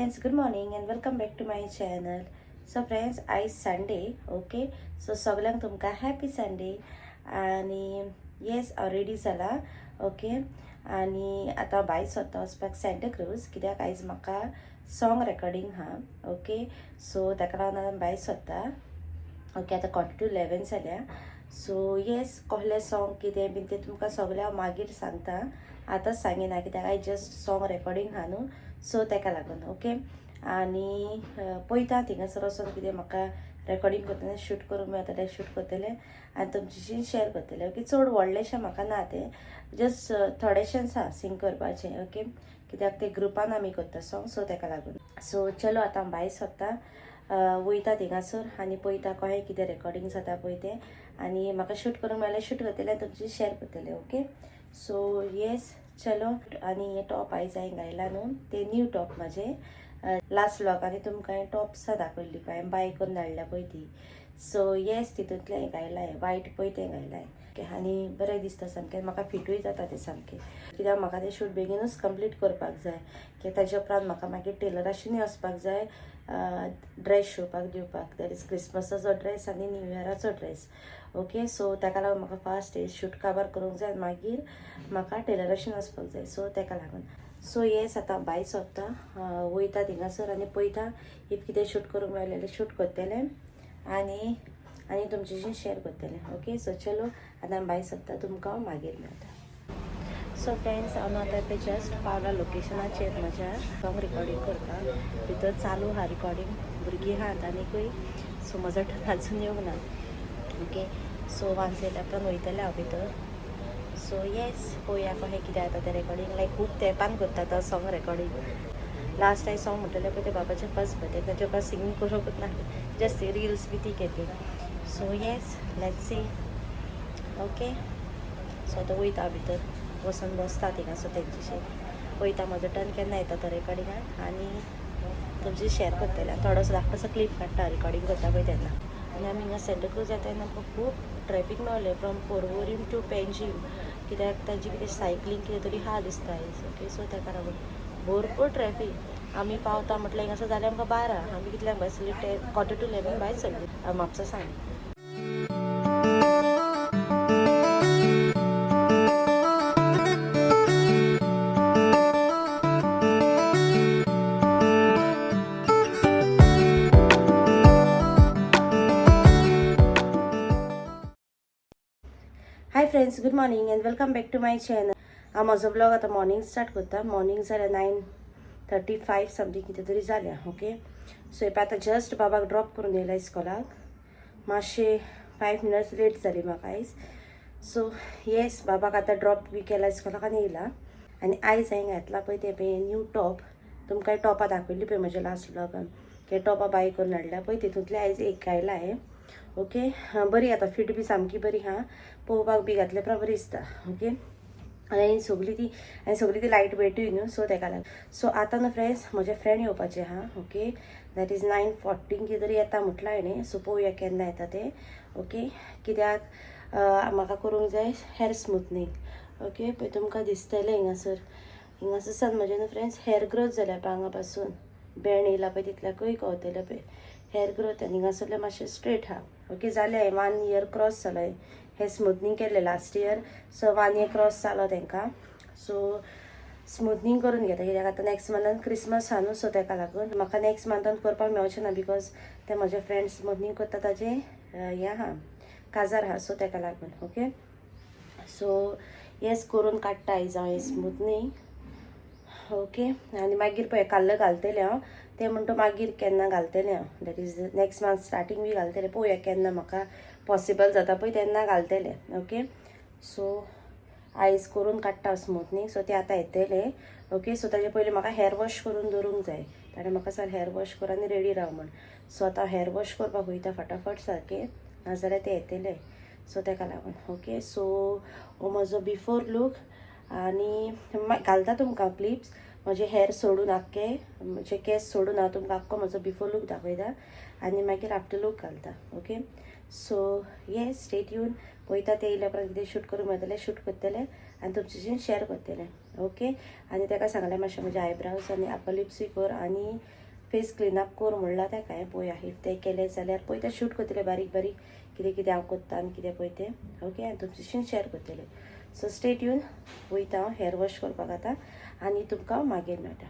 Friends, good morning and welcome back to my channel. So friends, आयज Sunday. Okay, so सगल्यांक तुमकां happy Sunday. आनी येस, हांव ready जाला. ओके, आनी आतां भायर सोदता वचपाक सँटाक्रूज, कित्याक आयज म्हाका सॉंग रेकॉर्डिंग आहा. ओके, सो ताका लागून आतां भायर सोदता. ओके, आतां 10:45 जाल्या. सो येस, कहलें सॉंग कितें बीन तें तुमकां सगळें हांव मागीर सांगता, आतांच सांगिना कित्याक आयज जस्ट सॉंग रेकॉर्डिंग आहा न्हू, सो ताका लागून. ओके, आनी पळयता थिंगासर वचोन कितें म्हाका रेकॉर्डिंग करतना शूट करूंक मेळटा जाल्यार शूट करतलें आनी तुमच्याशी शेअर करतलें. ओके, चड व्हडलेंशें म्हाका ना, तें जस्ट थोडेशेंच आहा सिंग करपाचें. ओके, कित्याक ते ग्रुपान आमी करता सॉंग, सो ताका लागून. सो चलो, आतां हांव भायर सोदता, वयता थिंगासर आनी पळयता कशें कितें रेकॉर्डिंग जाता पळय तें, आनी म्हाका शूट करूंक मेळ्ळें शूट करतलें आनी तुमची शेअर करतलें. ओके, सो येस, चलो. आनी हे टॉप आयज हांवें घायला न्हू, ते न्यू टॉप म्हाजे. लास्ट व्लॉगांनी तुमकां हांवें टॉप्सां दाखयल्ली पळय, हांवें बाय करून हाडल्या पळय ती. सो येस, तितूंतलें हांवें घायलां, वायट पळय तें घायलां. ओके, आनी बरें दिसता सामकें, म्हाका फिटूय जाता तें सामकें, कित्याक म्हाका तें शूट बेगीनूच कंप्लीट करपाक जाय, कित्याक ताज्या उपरांत म्हाका मागीर टेलराशिनूय वचपाक जाय ड्रेस शिंवपाक दिवपाक, that is क्रिसमसाचो ड्रेस आनी न्यू इयराचो ड्रेस. ओके, सो ताका लागून म्हाका फास्ट शूट काबार करूंक जाय, मागीर म्हाका टेलराशीन वचपाक जाय, सो ताका लागून. सो येस, आतां भायर सोदता, वयता थिंगासर आनी पळयता, if कितें शूट करूंक मेळ्ळें जाल्यार शूट करतलें आनी आनी तुमच्याशी शेअर करतलें. ओके, सो चलो, आतां भायर सोदता, तुमकां हांव मागीर मेळटा. सो फ्रेंड्स, हांव आतां पळय जस्ट पावला लोकेशनाचेर म्हज्या. सॉंग रिकॉर्डिंग करता, भितर चालू आहा रिकॉर्डिंग, भुरगीं आहात आनीकूय. सो म्हजो टर्न अजून येवंक ना. ओके, सो वांस येयल्या उपरांत वयतलें हांव भितर. सो येस, पळोवया कशें कितें जाता तें रेकॉर्डिंग. लायक खूब तेंपान करता तो song recording. Last time song म्हणटलें पळय तें बाबाचें फर्स्ट बर्थडे, ताच्या उपरांत सिंगींग करूंकच ना, जस्ट रिल्स बी ती केली. So yes, let's see. Okay, so आतां वयता भितर, वचोन बसता थिंगासर तेंच्याशी, पळयता म्हजो टर्न केन्ना येता तो रेकॉर्डिंगाक आनी तुमचे शेअर करतलें. थोडोसो धाकटोसो क्लिप काडटा रिकॉर्डिंग करता पळय तेन्ना. आनी आमी हिंगा सँटाक्रूज येता तेन्ना आमकां खूब traffic मेवलें from Porvorim two Panjim, कित्याक तांची कितें सायकलींग कितें तरी आहा दिसता आयज. ओके, सो ताका लागून भरपूर ट्रॅफीक. आमी पावता म्हटल्यार हिंगासर जालें आमकां 12. आमी कितल्यांक भायर सरली? 10:45 भायर सरली म्हापसा सावन. Hi friends, good morning and welcome back to my channel. हांव म्हजो ब्लॉग आतां मॉर्निंग स्टार्ट करता. मॉर्निंग जाल्यार 9:35 समथींग कितें तरी जाल्या. ओके, सो हे आतां जस्ट बाबाक ड्रॉप करून येयला इस्कॉलाक. मातशें 5 मिनट्स लेट जाली म्हाका आयज. सो येस, बाबाक आतां ड्रॉप बी केला इस्कॉलाक आनी येयला. आनी आयज हांवें घातला पळय तें पळय न्यू टॉप. तुमकां टॉपां दाखयल्ली पळय म्हज्या लास्ट ब्लॉगान, हे टॉपां बाय करून हाडल्या पळय, तितूंतलें आयज एक घायला हांवें. ओके, बरी आतां फिट बी सामकी बरी आहा, पळोवपाक बी घातले उपरांत बरी दिसता. ओके, आनी सगळी ती लायट वेटूय न्हू, सो ताका लागून. सो आतां न्हू फ्रेंड्स, म्हजे फ्रेंड येवपाचे आहा. ओके, that is 9:14 कितें तरी येता म्हटलां हांवें. सो पळोवया केन्ना येता तें. ओके, कित्याक म्हाका करूंक जाय हेर स्मुथनींग. ओके, पळय तुमकां दिसतलें हिंगासर, हिंगासर सान म्हजें न्हू फ्रेंड्स हेअर ग्रोथ जाल्या पळय, हांगा पासून बेण येयला पळय तितल्याकूय कवतलें पळय हेअर ग्रोथ, आनी हिंगासरलें मातशें स्ट्रेट आहा. ओके, जालें, वन इयर क्रॉस जालो. हें स्मुथनींग केल्लें last year, so one year cross जालो तांकां. सो स्मुथनींग करून घेता, कित्याक आतां नेक्स्ट मंथान क्रिसमस आहा न्हू, सो ताका लागून म्हाका नेक्स्ट मंथान करपाक मेळचें ना, because ते म्हजे फ्रेंड्स स्मुथनींग करता ताजें हें आहा, काजार आहा, सो ताका लागून. ओके, सो येस, करून काडटा आयज हांव हें स्मुथनींग. ओके, आनी मागीर पळय काल्ल घालतलें हांव तें म्हणटा, मागीर केन्ना घालतलें हांव, that is next month starting बी घालतलें. पळोवया केन्ना म्हाका पॉसिबल जाता पळय तेन्ना घालतलें. ओके, सो आयज करून काडटा स्मुथनींग. सो ते आतां येतले. ओके, सो ताजे पयलीं म्हाका हेअर वॉश करून दवरूंक जाय. ताणें म्हाका सांग हेअर वॉश कर आनी रेडी राव म्हण. सो आतां हेअर वॉश करपाक वयता फटाफट सारकें, नाजाल्यार ते येतले, सो ताका लागून. ओके, सो हो म्हजो बिफोर लूक आनी घालता तुमकां क्लिप्स म्हजे हेर सोडून, आख्खे म्हजे केंस सोडून हांव तुमकां आख्खो म्हजो बिफोर लूक दाखयता. आनी मागीर आफ्टर लूक घालता. Okay, so yes, stay tune. पळयता ते येयल्या उपरांत कितें शूट करूंक मेळटलें, शूट करतलें आनी तुमच्याशीन शेअर करतलें. ओके, आनी ताका सांगलें मातशें म्हजे आयब्रावज आनी अपर लिप्सूय कर आनी फेस क्लिनअप कर म्हणलां ताका हांवें. पळोवया, if तें केलें जाल्यार पळयता, शूट करतलें बारीक बारीक कितें कितें हांव करता आनी कितें पळय तें. ओके, आनी तुमच्याशीन शेअर करतलें. So stay tune. वयता हांव हेअर वॉश करपाक आतां आनी तुमकां मागीर मेळटा.